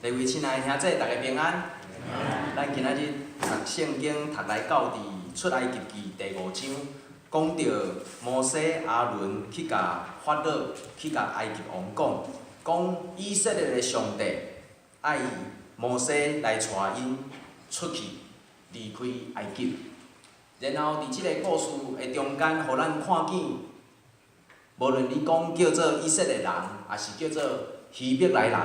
各位親愛的兄弟，大家平安。咱今仔日讀聖經，讀來到佇出埃及記第五章，講著摩西、亞倫去共法老、去共埃及王講，講以色列的上帝愛摩西來帶𪜶出去離開埃及。然後佇這个故事的中間，予咱看見，無論你講叫做以色列人，抑是叫做希伯來人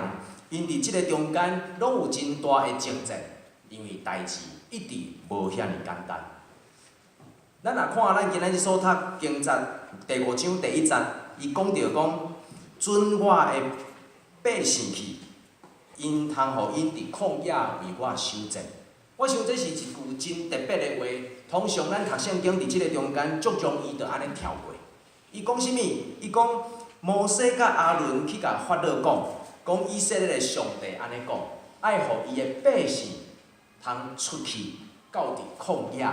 ，𪜶佇這个中間攏有真大的爭戰，因為代誌一直無遐爾簡單。咱若看咱今仔日所讀經節第五章第一節，伊講著講，准我的百姓去，𪜶通予𪜶佇曠野為我守節。我想這是一句真特別的話。通常咱讀聖經佇這个中間，足容易就按呢跳過。伊講啥物？伊講摩西佮亞倫去共法老講，講以色列的上帝按呢講，愛予伊的百姓通出去到佇曠野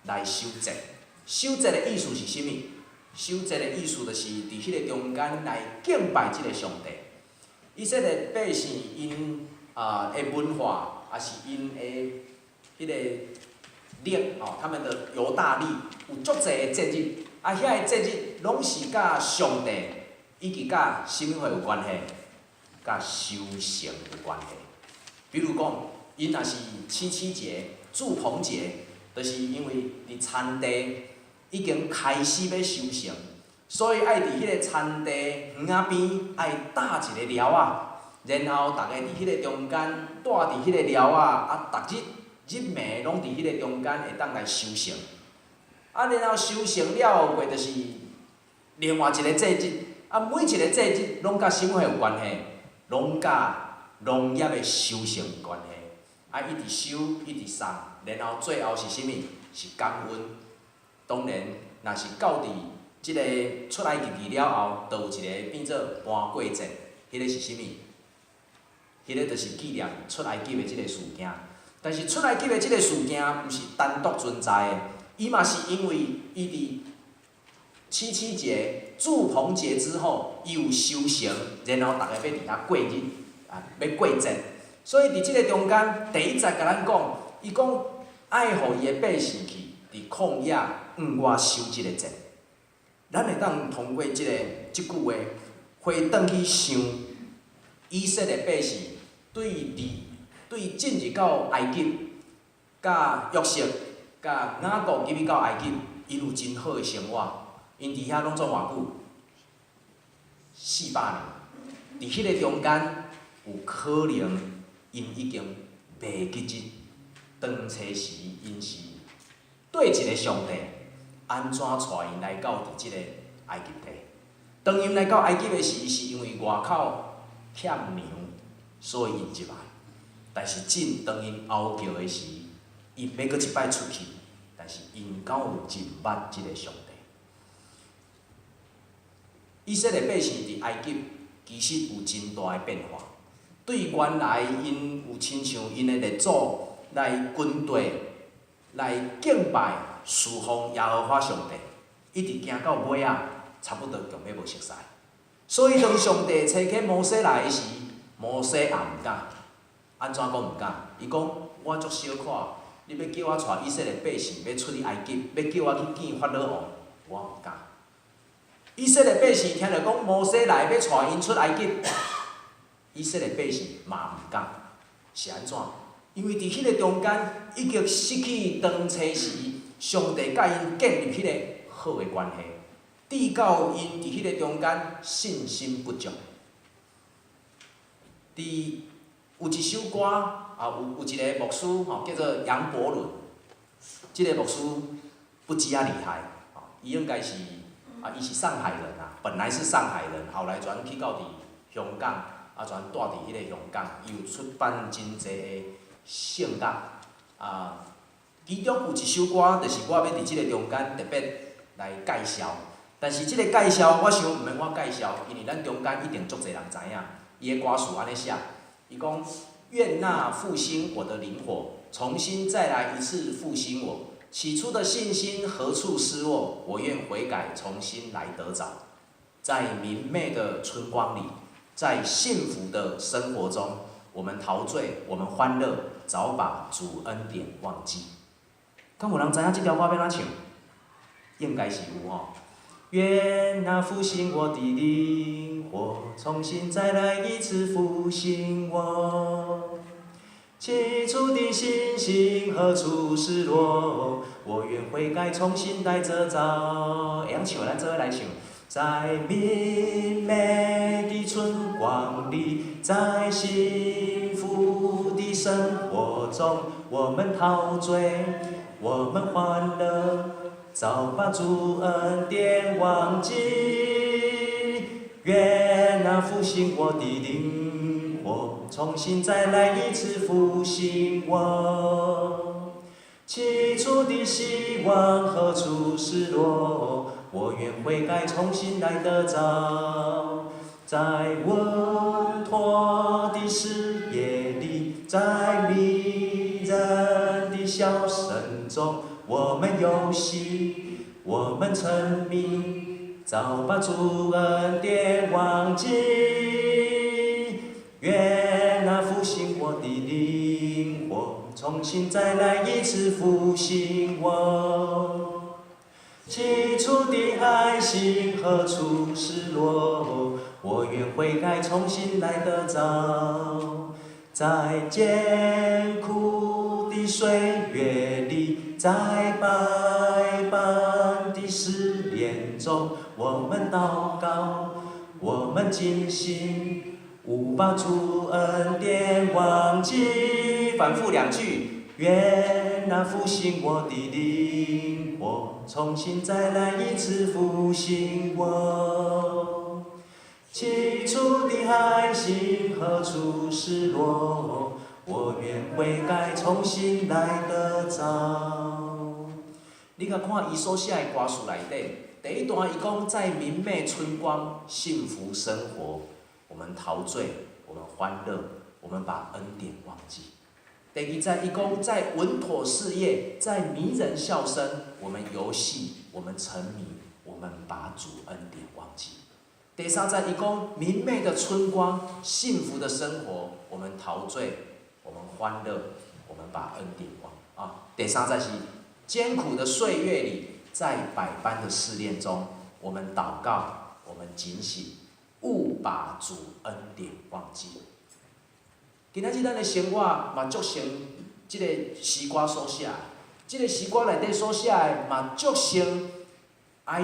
來守節。守節的意思是啥物？守節的意思就是佇彼个中間來敬拜這个上帝。以色列百姓𪜶的文化，抑是𪜶的彼个曆吼，他們的猶大曆有足濟的節日，啊，遐个節日攏是佮上帝以及佮啥物貨有關係？佮收成有關係。比如講，𪜶若是七七節、住棚節，就是因為佇田地已經開始欲收成，所以愛佇彼个田地園仔邊愛搭一个寮仔，然後逐家佇彼个中間蹛佇彼個寮仔，啊，逐日日暝攏佇彼个中間會當來收成。啊，然後收成了後過，就是另外一个節日。啊，每一个節日攏佮啥物貨有關係？攏佮農業的收成有關係。啊，一直收，一直送，然後最後是啥物？是感恩。當然，若是到佇這个出埃及記了後，就有一个變做盤過節，彼个是啥物？彼个就是紀念出埃及的這个事件。但是出埃及的這个事件，毋是單獨存在的，伊嘛是因為伊佇七七節、住棚節之後，伊有收成，然後逐家欲佇遐過日，啊，欲過節。所以佇這个中間，第一節共咱講，伊講愛予伊的百姓去佇曠野向我守這个節。咱會當通過這句話，回轉去想以色列百姓對佇對進入到埃及，佮約瑟、佮雅各入去到埃及，𪜶有真好的生活。𪜶佇遐攏總偌久？400年。佇彼个中間，有可能𪜶已經袂記得當初時𪜶是對一个上帝按怎帶𪜶來到佇這个埃及地。當𪜶來到埃及的時，是因為外口欠糧，所以𪜶入來。但是真當𪜶哀叫的時，𪜶欲閣一擺出去，但是𪜶敢有認捌這个上帝？以色列百姓佇埃及其實有真大的變化。對原來𪜶有親像𪜶的列祖來跟綴、來敬拜、侍奉耶和華上帝，一直行到尾仔，差不多強欲無熟似。所以當上帝差遣摩西來的時，摩西也毋敢。按怎講毋敢？伊講我足小可，你欲叫我帶以色列百姓欲出去埃及，欲叫我去見法老王，我毋敢。以色列百姓聽著講摩西來欲帶𪜶出埃及，以色列百姓嘛毋敢。是按怎？因為佇彼个中間已經失去當初時上帝佮𪜶建立彼个好的關係，直到𪜶佇彼个中間信心不足。佇有一首歌，啊，有一个牧師吼，叫做楊伯倫。這个牧師不止仔厲害，吼，伊應該是啊，伊是上海人啊，本來是上海人，後來轉去到佇香港，啊，轉蹛佇彼个香港，伊有出版真濟的聖樂，啊，其中有一首歌，就是我欲佇這个中間特別來介紹。但是這个介紹，我想毋免我介紹，因為咱中間一定足濟人知影。伊的歌詞按呢寫，伊講：願那復興我的靈火，重新再來一次復興我。起初的信心何處失落？我願悔改，重新來得著。在明媚的春光裡，在幸福的生活中，我們陶醉，我們歡樂，早把主恩典忘記。敢有人知影這條歌欲按怎唱？應該是有吼。願那復興我的靈火，重新再來一次復興我。起初的信心何處失落？我願悔改，重新來得著。會曉唱，咱做伙來唱。在明媚的春光裡，在幸福的生活中，我們陶醉，我們歡樂，早把主恩典忘記。願那復興我的靈火，重新再來一次復興我。起初的希望何處失落？我願悔改，重新來得著。在穩妥的事業裡，在迷人的笑聲中，我們遊戲，我們沉迷，早把主恩典忘記。願那復興我的靈火，重新再來一次復興我。起初的愛心何處失落？我願悔改，重新來得著。在艱苦的歲月裡，在百般的試煉中，我們禱告，我們警醒，勿把主恩典忘記。反覆兩句，願那復興我的靈火，重新再來一次復興我。起初的愛心何處失落？我願悔改，重新來得著。你共看伊所寫的歌詞內底，第一段伊講在明媚春光，幸福生活，我們陶醉，我們歡樂，我們把恩典忘記。第二節伊講在穩妥事業，在迷人笑聲，我們遊戲，我們沉迷，我們把主恩典忘記。第三節伊講明媚的春光，幸福的生活，我們陶醉，我們歡樂，我們把恩典忘啊。第三節是艱苦的歲月裡，在百般的試煉中，我們禱告，我們警醒，勿把主恩典忘記。今仔日咱的生活嘛，足像這個詩歌所寫，這個詩歌內底所寫的嘛，足像埃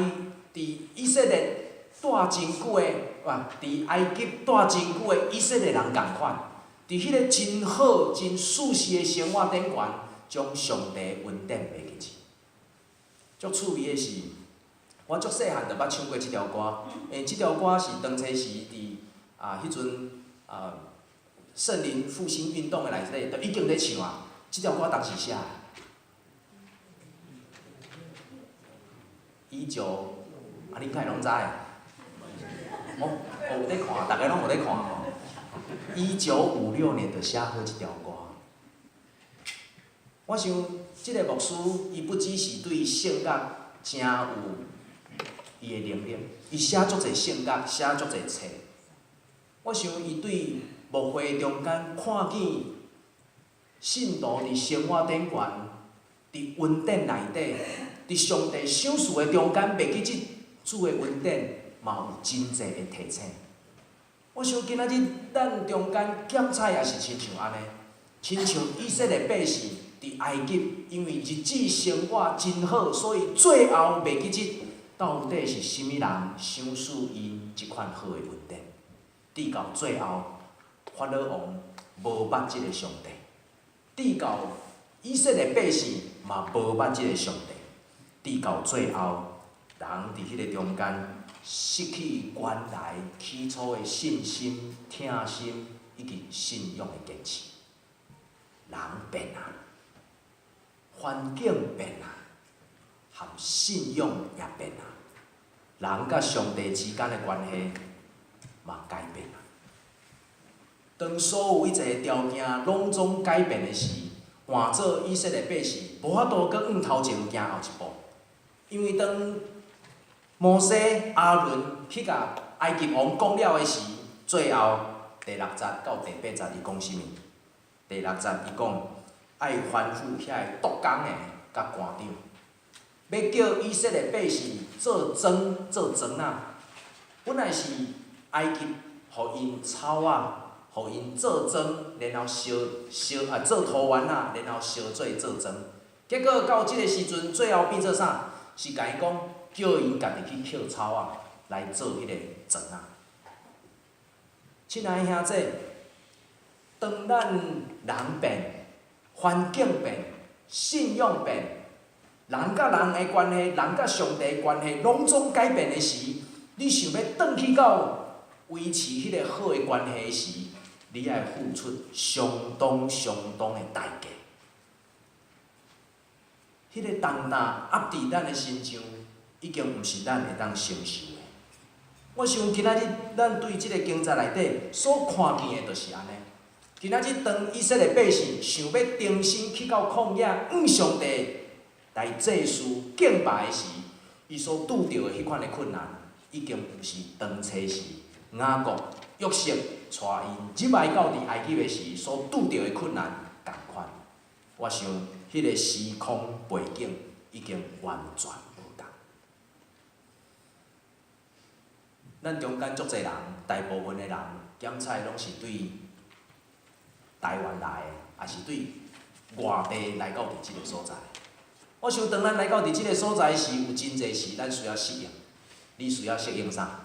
佇以色列蹛真久的，哇！佇埃及蹛真久的以色列人仝款，佇彼個真好、真舒適的生活頂懸，將上帝恩典袂記住。足趣味的是，我足細漢就捌唱過這條歌，因為這條歌是當初時佇啊彼陣啊聖靈復興運動的內底，就已經咧唱啊。這條歌當時寫的，一九，啊，恁敢會攏知？哦，哦，有咧看，逐家攏有咧看吼。1956年就寫好這條歌。我想，這個牧師伊不只是對聖樂誠有伊的能力，伊寫足濟聖樂，寫足濟冊。我想伊對牧會中間看見信徒佇生活頂懸，佇恩典內底，佇上帝賞賜的中間，袂記這主的恩典，嘛有真濟的提醒。我想今仔日咱中間檢查也是親像按呢，親像以色列百姓佇埃及，因為日子生活真好，所以最後袂記得到底是啥物人賞賜𪜶這款好的恩典。直到最後，法老王無捌這個上帝，直到以色列百姓嘛無捌這個上帝，直到最後，人佇彼個中間失去原來起初的信心、疼心以及信仰的堅持。人變啊，環境變啊，含信仰也變啊，人佮上帝之間的關係嘛改變啊。當所有一切條件攏總改變的時，換做以色列百姓，無法度閣向頭前行後一步，因為當摩西、亞倫去共埃及王講了的時，最後第六節到第八節，伊講啥物？第六節伊講愛吩咐遐个督工的佮官長，欲叫以色列百姓做莊做莊仔。本來是埃及予𪜶草仔，予𪜶做莊，然後燒燒啊做塗丸仔，然後燒做做莊。結果到這个時陣，最後變做啥？是共伊講，叫𪜶家己去抾草仔來做彼個莊仔。親愛的兄弟，當咱人變、環境變、信仰變，人佮人的關係、人佮上帝的關係，攏總改變的時，你想欲轉去到維持彼个好的關係時，你愛付出相當相當的代價。彼個重擔壓佇咱的身上，已經毋是咱會當承受的。我想今仔日咱對這个經節內底所看見的，就是按呢。今仔日當以色列百姓想欲重新去到曠野向上帝來祭祀敬拜的時，伊所拄著的彼款的困難，已經毋是當初時雅各、約瑟帶𪜶入來到佇埃及的時所拄著的困難仝款。我想，彼个時空背景已經完全無仝。咱中間足濟人，大部分的人檢採攏是對台灣來的，抑是對外地來到佇這个所在。我想當咱來到佇這个所在時，有真濟事咱需要適應。你需要適應啥？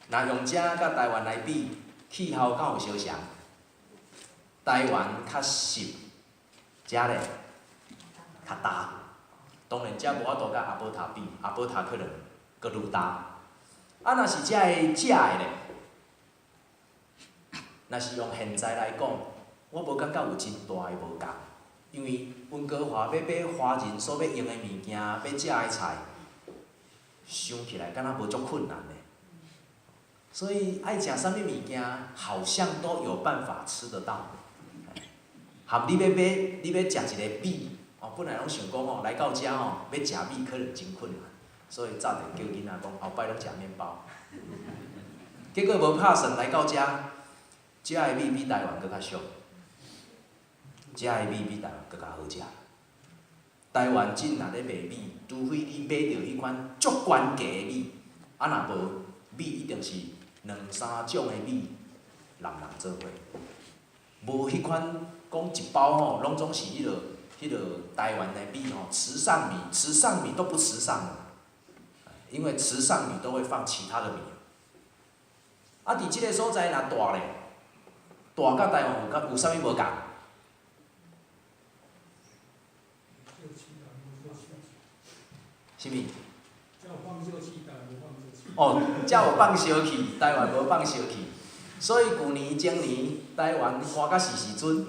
若用遮佮台灣來比，氣候敢有相像？台灣較濕，遮咧較焦。當然，遮無法度佮阿伯塔比，阿伯塔可能閣愈焦。啊，若是遮的食的咧，若是用現在來講，我無感覺有真大的無仝，因為溫哥華欲買華人所欲用的物件，欲食的菜，想起來敢若無足困難的。所以愛食啥物物件，好像都有辦法吃得到。含你欲買，你欲食一个米，哦，本來攏想講吼，來到遮吼，欲食米可能真困難，所以早就叫囡仔講，後擺攏食麵包。結果無拍算來到遮，遮的米比台灣閣較俗，遮的米比台灣閣較好食。台灣人若咧賣米，除非你買著彼款足懸價的米，啊若無，米一定是兩三種的米攏攏做伙，無彼款講一包吼，攏總是彼个台灣的米吼，池上米，池上米都不池上，因為池上米都會放其他的米。啊，佇這个所在若大咧，大佮台灣有佮有啥物無仝？啥物？哦，遮有放燒氣，台灣無放燒氣，所以舊年前年台灣寒甲死時陣，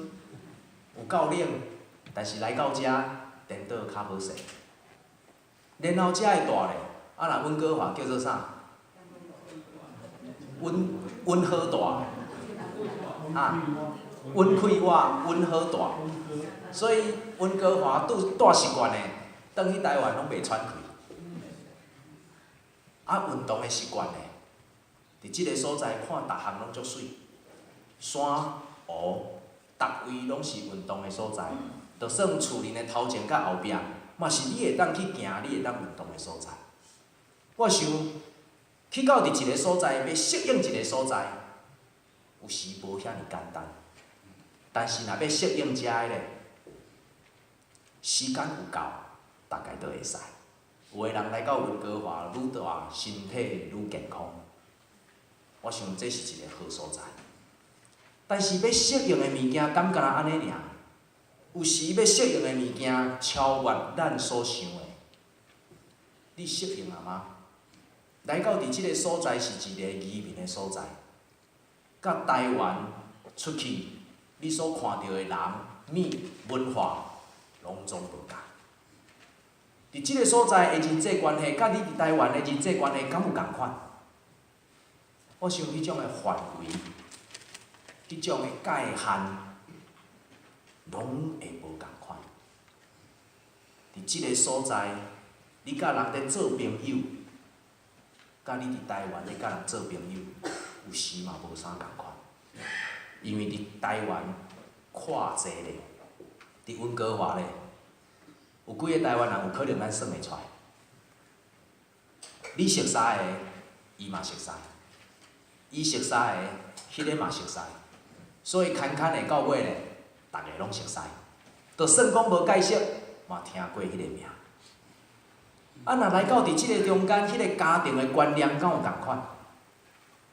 有夠冷，但是來到遮顛倒較好勢。然後遮的大咧，啊若溫哥華叫做啥？溫溫好大，啊，溫開活，溫好大，所以溫哥華拄蹛習慣的，轉去台灣攏袂喘氣。啊，運動的習慣咧，佇這个所在看，逐項攏足媠，山、湖，逐位攏是運動的所在。就算厝裡的頭前佮後壁，嘛是你會當去行、你會當運動的所在。我想，去到佇一个所在，欲適應一个所在，有時無遐爾簡單。但是若欲適應遮的咧，時間有夠，大概都會使。有的人來到溫哥華，愈大身體愈健康。我想這是一个好所在。但是欲適應的物件，敢干焦按呢爾？有時欲適應的物件，超越咱所想的。你適應了嗎？來到佇這个所在是一個移民的所在，佮台灣出去，你所看著的人、物、文化，攏總無仝。佇這个所在的人際關係，佮你佇台灣的人際關係，敢有仝款？我想彼種的範圍，彼種的界限，攏會無仝款。佇這个所在，你佮人咧做朋友，佮你佇台灣咧佮人做朋友，有有時嘛無啥仝款，因為佇台灣看濟咧，佇溫哥華咧，有幾个台灣人有可能咱算會出來。你熟似的，伊嘛熟似；伊熟似的，彼个嘛熟似。所以牽牽的到尾咧，逐个攏熟似。就算講無解釋，嘛聽過彼个名。啊，若來到佇這个中間，彼个家庭的觀念敢有仝款？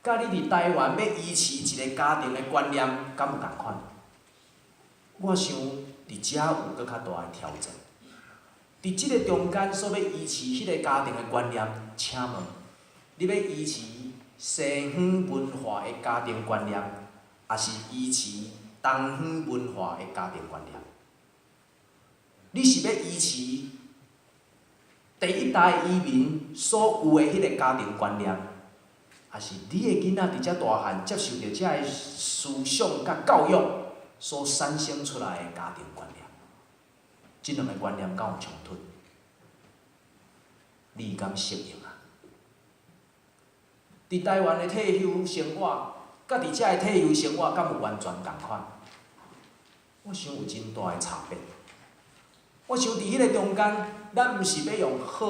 佮你佇台灣欲維持一个家庭的觀念，敢有仝款？我想佇遮有閣較大的挑戰。佇這个中間所欲維持彼个家庭的觀念，請問，你欲維持西方文化的家庭觀念，抑是維持東方文化的家庭觀念？你是欲維持第一代移民所有的彼个家庭觀念，抑是你的囡仔佇遮大漢接受著遮个思想佮教育所產生出來的家庭觀念？這兩个觀念敢有衝突？你敢適應啊？佇台灣的退休生活，佮佇遮的退休生活，敢有完全仝款？我想有真大的差別。我想佇彼个中間，咱毋是欲用好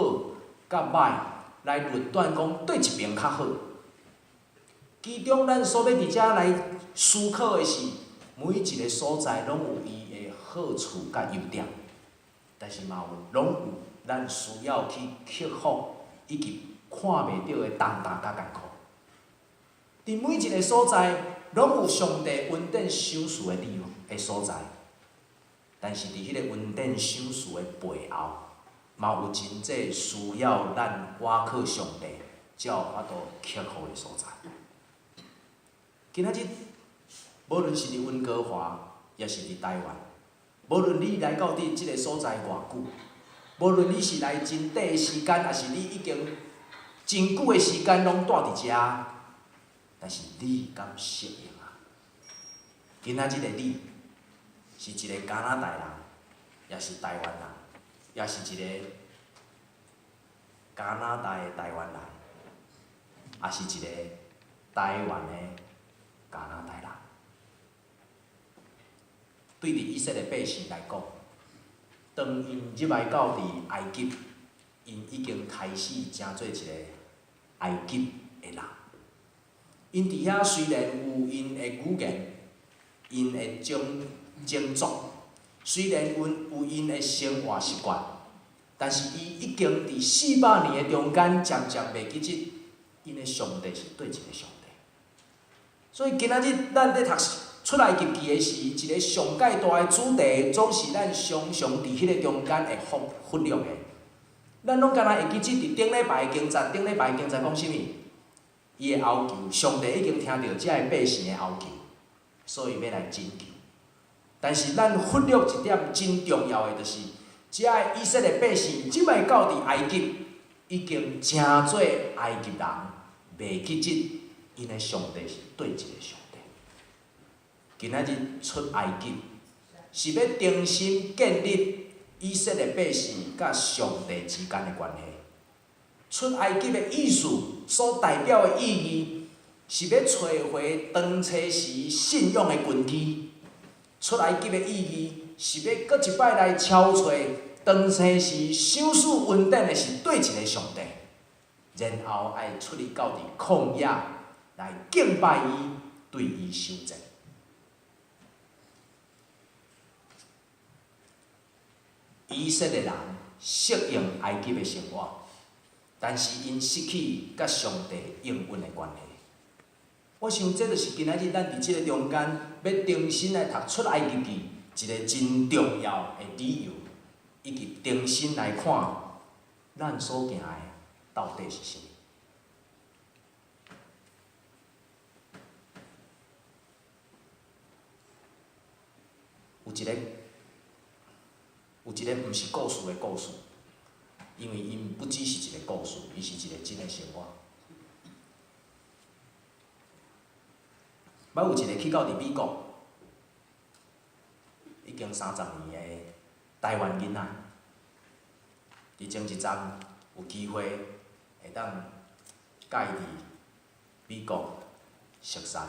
佮歹來論斷講佗一爿較好。其中咱所欲佇遮來思考的是，每一个所在攏有伊的好處佮優點，但是嘛有攏有咱需要去克服以及看袂著的重擔佮艱苦。佇每一个所在，攏有上帝恩典賞賜的地方的所在，但是佇彼个恩典賞賜的背後，嘛有真濟需要咱倚靠上帝，才有法度克服的所在。今仔日，無論是佇溫哥華，抑是佇台灣，無論你來到佇這个所在偌久，無論你是來真短的時間，抑是你已經真久的時間攏蹛佇遮，但是你敢適應啊？今仔日的你，是一个加拿大人，抑是台灣人，抑是一个加拿大的台灣人，抑是一个台灣的加拿大人？對佇以色列百姓來講，當𪜶入來到佇埃及，𪜶已經開始成做一个埃及的人。𪜶佇遐雖然有𪜶的語言、𪜶的種族，雖然𪜶有𪜶的生活習慣，但是伊已經佇400年的中間，漸漸袂記得𪜶的上帝是佗一个上帝。所以今仔日咱咧讀出埃及記的時，一个上蓋大的主題，總是咱常常佇彼个中間會忽略的。咱攏敢若會記得佇頂禮拜的經節，頂禮拜的經節講啥物？伊的哀求，上帝已經聽著遮个百姓的哀求，所以欲來拯救。但是咱忽略一點真重要的，就是遮个以色列百姓這擺到佇埃及，已經成做埃及人，袂記得𪜶的上帝是佗一个上帝。今仔日出埃及，是欲重新建立以色列百姓佮上帝之間的關係。出埃及的意思所代表的意義，是欲揣回當初時信仰的根基。出埃及的意義，是欲閣一擺來敲揣當初時賞賜恩典的是佗一个上帝，然後愛出去到佇曠野來敬拜伊，對伊守節。以色列人適應埃及的生活，但是𪜶失去佮上帝應允的關係。我想這就是今仔日咱佇這个中間欲重新來讀出埃及記一个真重要的理由，以及重新來看咱所行的到底是啥物。有一个毋是故事的故事，因為𪜶不只是一个故事，伊是一个真的生活。捌有一个去到佇美國，已經30年的台灣囡仔，佇前一陣有機會會當佮伊佇美國熟似。啊，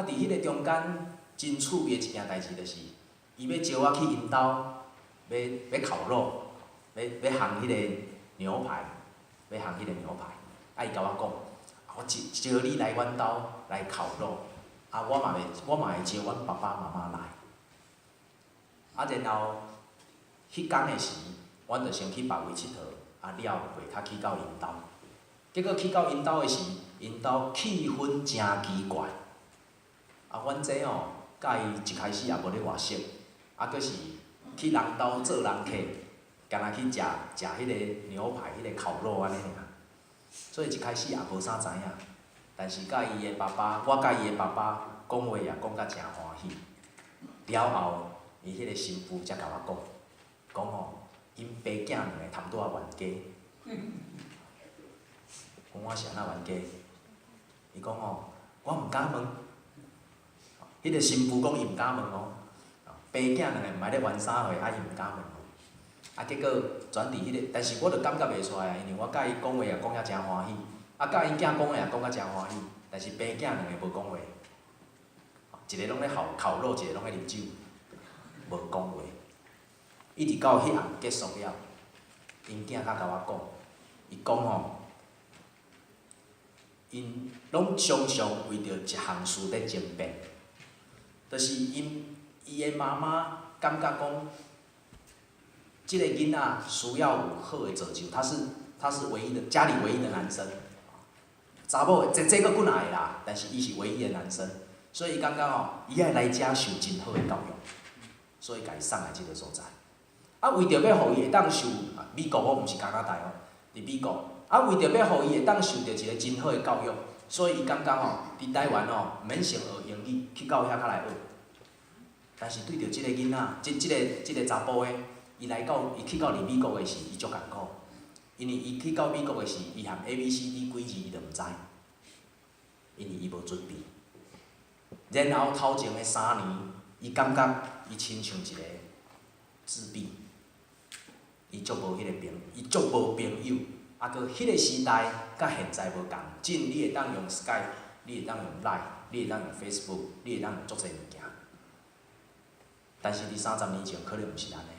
佇彼个中間真趣味的一件代誌就是，伊欲招我去𪜶兜，欲烤肉，欲烘彼个牛排，欲烘彼个牛排。啊，伊共我講，我招招你來阮兜來烤肉，啊，我嘛會招阮爸爸媽媽來。啊，然後，彼工的時，阮就先去別位𨑨迌，啊了袂較去到𪜶兜。結果去到𪜶兜的時，𪜶兜氣氛誠奇怪。啊，阮這吼，佮伊一開始也無咧偌熟，啊，閣是去人兜做人客，敢若去食食彼个牛排、彼个烤肉按呢爾。所以一開始也無啥知影，但是佮伊的爸爸，我佮伊的爸爸講話也講甲誠歡喜。了後，伊彼个新婦才共我講，講吼，𪜶爸囝兩个差不多仔冤家。講我是按怎冤家？伊講吼，我毋敢問。彼个新婦講伊毋敢問哦，爸囝兩个毋知咧冤啥貨，啊伊毋敢問哦。啊結果轉佇彼个，但是我就感覺袂出來啊，因為我佮伊講話也講甲誠歡喜，啊佮𪜶囝講話也講甲誠歡喜，但是爸囝兩个無講話，一个攏咧烤烤肉，一個攏咧啉酒，無講話。一直到彼暗結束了，𪜶囝才共我講，伊講吼，𪜶攏常常為著一項事咧爭辯，就是伊的媽媽感覺講，這個囡仔需要有好的造就，他是唯一的家裡唯一的男生，查某的這閣幾若个啦，但是伊是唯一的男生，所以伊感覺吼，伊愛來遮受真好的教育，所以共伊送來這个所在。啊，為著欲予伊會當受美國哦，毋是加拿大哦，佇美國。啊，為著欲予伊會當受著一個真好的教育，所以伊感覺吼，佇台灣吼，毋免先學英語，去到遐較來學。但是對著這個囡仔，這個查埔的，伊來到伊去到佇美國的時，伊足艱苦，因為伊去到美國的時，伊連 A B C D 幾字伊都毋知，因為伊無準備。然後頭前的3年，伊感覺伊親像一個自閉，伊足無朋友。啊，閣彼個時代佮現在無仝，真你會當用 Skype，你會當用 Line，你會當用 Facebook，你會當用足濟物件。但是佇30年前可能毋是按呢。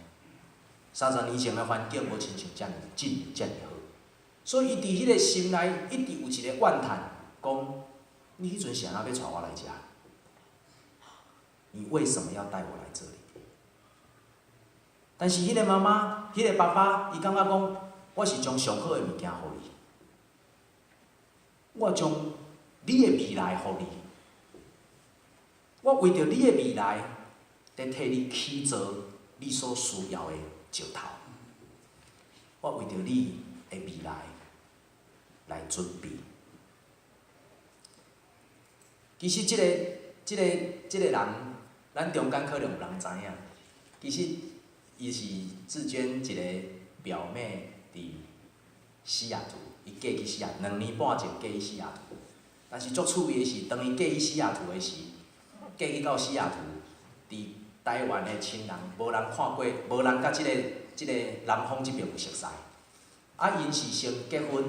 三十年前的環境無親像遮爾進遮爾好，所以伊佇彼个心內一直有一個怨嘆，講你彼陣是按怎欲帶我來遮？你為什麼要帶我來這裡？但是彼个媽媽、彼個爸爸，伊感覺講，我是將上好的物件予你，我將你的未來予你，我為著你的未來，佇替你起造你所需要的石頭，我為著你的未來來準備。其實這個人，咱中間可能有人知影。其實，伊是志娟一個表妹佇西雅圖，伊嫁去西雅圖，2年半前嫁去西雅圖。但是足趣味的是，當伊嫁去西雅圖的時，嫁去到西雅圖，佇台灣的親人無人看過，無人佮這個男方這爿有熟似。啊，𪜶是先結婚，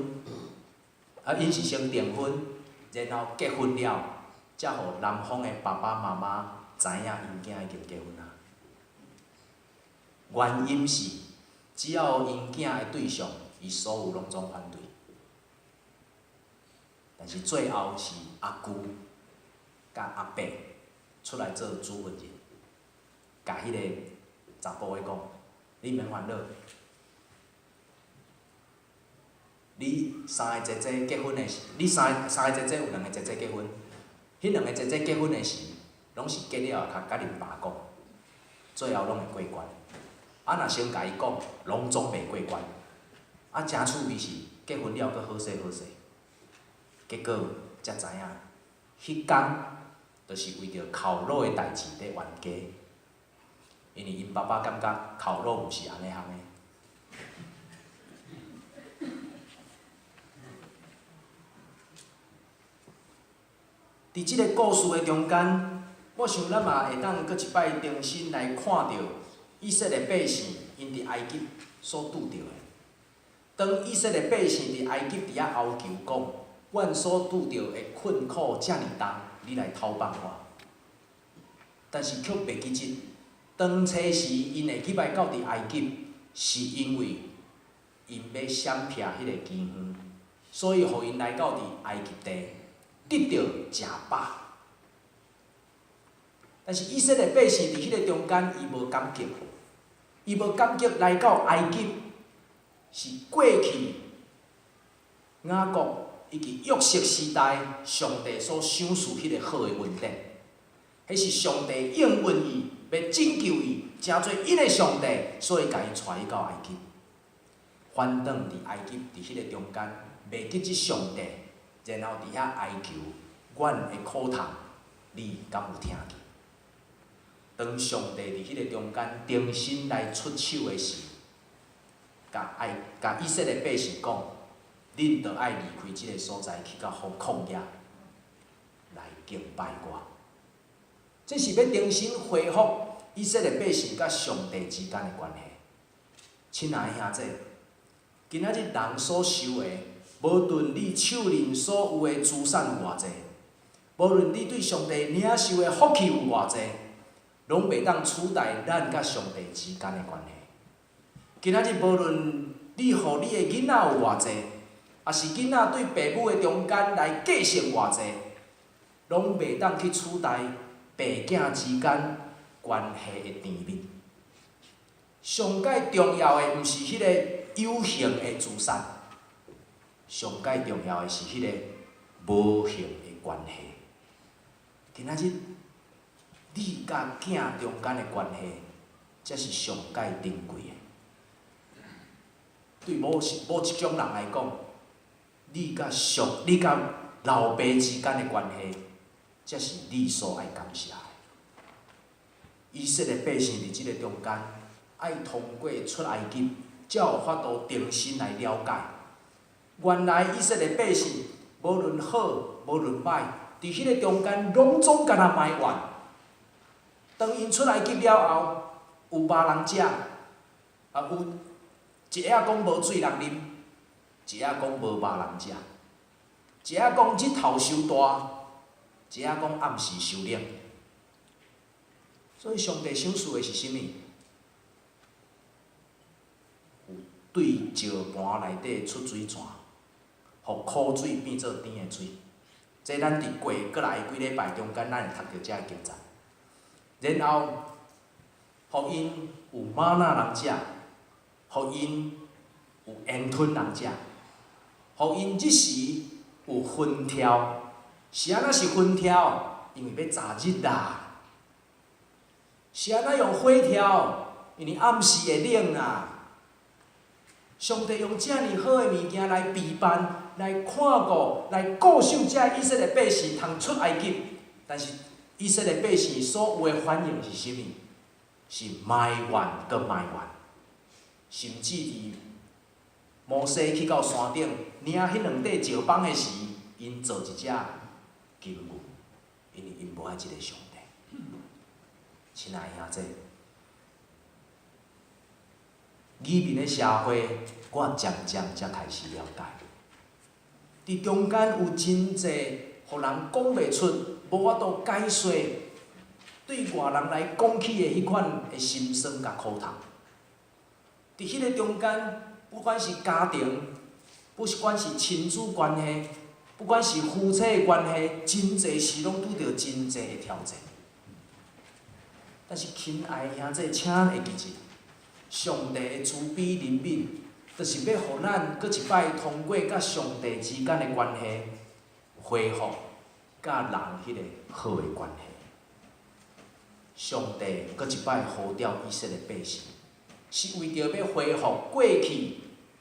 啊，𪜶是先訂婚，然後結婚了，才予男方的爸爸媽媽知影𪜶囝已經結婚啊。原因是，只要𪜶囝的對象，伊所有攏總反對。但是最後是阿舅佮阿伯出來做主婚人，共彼个查埔的講，你免煩惱，你三個姐姐結婚的時，你三個姐姐有兩個姐姐結婚，彼兩個姐姐結婚的時，攏是結了後較佮恁爸講，最後攏會過關。啊，若先共伊講，攏總袂過關。啊，誠趣味是結婚了閣好勢好勢，結果才知影，彼工就是為著烤肉的代誌佇冤家，因為𪜶爸爸感覺烤肉毋是按呢烘的。佇這个故事的中間，我想咱嘛會當閣一擺重新來看著以色列百姓𪜶佇埃及所拄著的。當以色列百姓佇埃及佇遐哀求講，阮所拄著的困苦遮爾重，你來透放我。但是卻袂記得，當初時𪜶會去來到佇埃及，是因為𪜶欲閃避彼个饑荒，所以予𪜶來到佇埃及地，得著食飽。但是以色列百姓佇彼个中間，伊無感激，伊無感激來到埃及，是過去雅各以及約瑟時代上帝所賞賜彼个好的恩典。彼是上帝應允伊，欲拯救伊，成做𪜶的上帝，所以共伊帶去到埃及。反轉佇埃及佇彼个中間，袂記得上帝，然後佇遐哀求，阮的苦痛，你敢有聽見？當上帝佇彼个中間重新來出手的時，共埃共以色列百姓講，恁著愛離開這个所在，去到曠野來敬拜我。這是欲重新恢復以色列百姓佮上帝之間的關係。親愛的兄弟，今仔日人所受的，無論你手裡所有的資產有偌濟，無論你對上帝領受的福氣有偌濟，攏袂當取代咱佮上帝之間的關係。今仔日無論你予你的囡仔有偌濟，抑是囡仔對爸母的中間來繼承偌濟，攏袂當去取代爸囝之間關係的甜蜜。上蓋重要的毋是彼個有形的資產，上蓋重要的是彼個無形的關係。今仔日你佮囝中間的關係，才是上蓋珍貴的。對某某一種人來講，你佮老爸之間的關係，才是你所愛感謝的。以色列百姓佇這个中間，愛通過出埃及，才有法度重新來了解。原來以色列百姓無論好，無論歹，佇彼个中間攏總敢若埋怨。當𪜶出埃及了後，有肉通食，啊有一下講無水通啉，一下講無肉通食，一下講日頭傷大，一下講暗時傷冷。所以上帝賞賜的是啥物？有對石盤內底出水泉，予苦水變做甜的水。這咱佇過過來幾禮拜中間，咱會讀著這个經節。然後，予𪜶有嗎哪通食，予𪜶有煙吞通食，予𪜶日時有雲柱。是按怎是雲柱？因為欲遮日啦。是按怎用火柱？因為暗時會冷啊。上帝用遮爾好的物件來陪伴、來看顧、來顧守這以色列百姓通出埃及，但是以色列百姓所有的反應是啥物？是埋怨閣埋怨，甚至佇摩西去到山頂領彼兩塊石枋的時，𪜶做一隻金牛，因為𪜶無愛這个上帝。親愛的兄弟，移民的社會，我漸漸才開始了解，佇中間有真濟，予人講袂出，無法度解說，對外人來講起的彼款的心酸佮苦痛。佇彼个中間，不管是家庭，不管是親子關係，不管是夫妻的關係，真濟時攏拄著真濟的挑戰。但是親愛的兄弟，請會記住，上帝的慈悲憐憫，就是欲予咱閣一擺通過佮上帝之間的關係，恢復佮人彼个好的關係。上帝閣一擺呼召以色列百姓，是為著欲恢復過去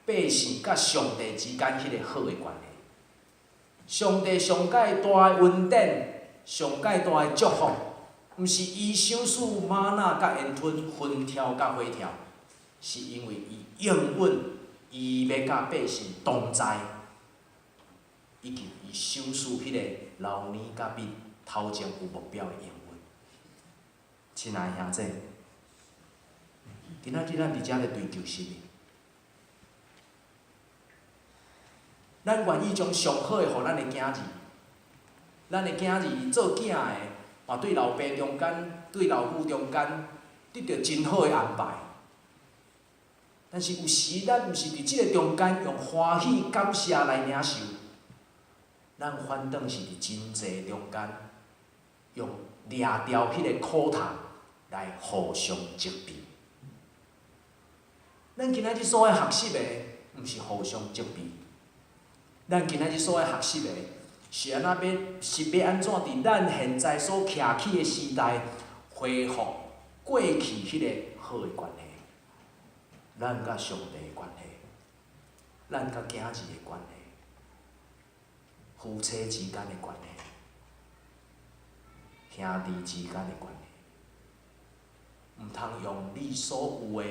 百姓佮上帝之間彼个好的關係。上帝上蓋大的恩典，上蓋大的祝福，毋是伊賞賜嗎哪佮煙吞、雲柱佮火柱，是因為伊應允，伊欲佮百姓同在，以及伊賞賜彼个流奶佮蜜頭前有目標的應允。親愛的兄弟，今仔日咱佇遮咧追求啥物？咱願意將上好的予咱的囝兒，咱的囝兒做囝的，嘛對老爸中間、對老母中間得著真好的安排。但是有時咱毋是佇這个中間用歡喜感謝來領受，咱反轉是佇真濟中間用掠著彼个苦痛來互相責備。咱今仔日所愛學習的，毋是互相責備。咱今仔日所愛學習的，是按怎欲，是欲按怎佇咱現在所徛起的時代，恢復過去彼個好的關係。咱佮上帝的關係，咱佮囝兒的關係，夫妻之間的關係，兄弟之間的關係，毋通用你所有的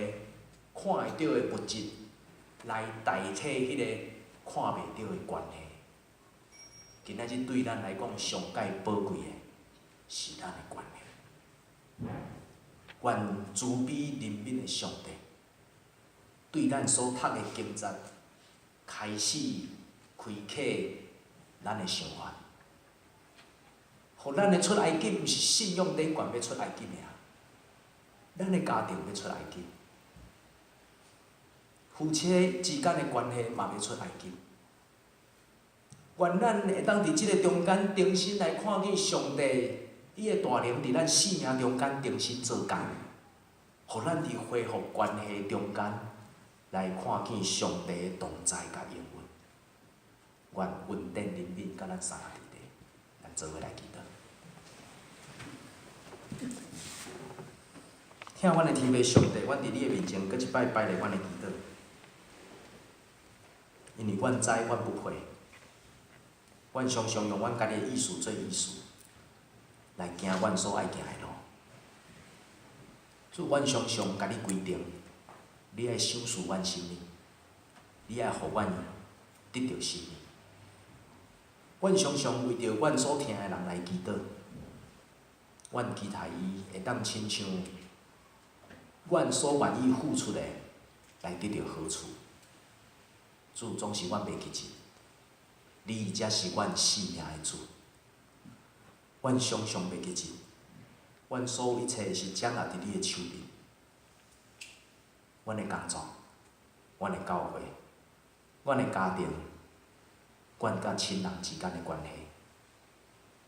看會著的物質來代替彼个看袂著的關係。今仔日對咱來講上蓋寶貴的，是咱的關係。願慈悲憐憫的上帝，對咱所讀的經節，開始開啟咱的想法，予咱的出埃及毋是信仰頂懸欲出埃及爾，咱的家庭欲出埃及，夫妻之間的關係嘛欲出埃及。願咱會當佇這个中間重新來看見上帝伊的大能佇咱生命中間重新做工，予咱佇恢復關係中間來看見上帝的同在佮應允。願恩典憐憫佮咱三个佇咧，咱做伙來祈禱。疼阮的天父上帝，阮佇你的面前，閣一擺擺來阮的祈禱，因為阮知阮不配，阮常常用阮家己的意思做意思，來行阮所愛行的路。主，阮常常共你規定，你愛賞賜阮啥物，你愛予阮得著啥物。阮常常為著阮所疼的人來祈禱，阮期待伊會當親像阮所願意付出的來得著好處。主，總是阮袂記得，你才是阮生命的主。阮常常袂記得，阮所有一切是掌握佇你的手裡。阮的工作，阮的教會，阮的家庭，阮佮親人之間的關係，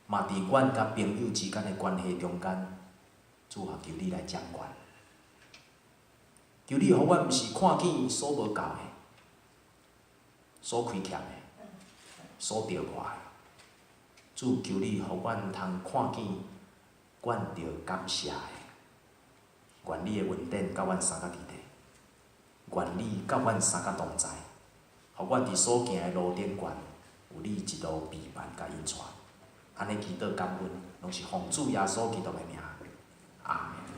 嘛佇阮佮朋友之間的關係中間，主啊，求你來掌權。求你予阮毋是看見所無夠的，所虧欠的，所著無的。主，求你予阮通看見阮著感謝的。願你的恩典佮阮三个佇咧，願你佮阮三个同在，予阮佇所行的路頂懸，有你一路陪伴佮引帶。按呢祈禱感恩，攏是奉主耶穌基督的名，阿們。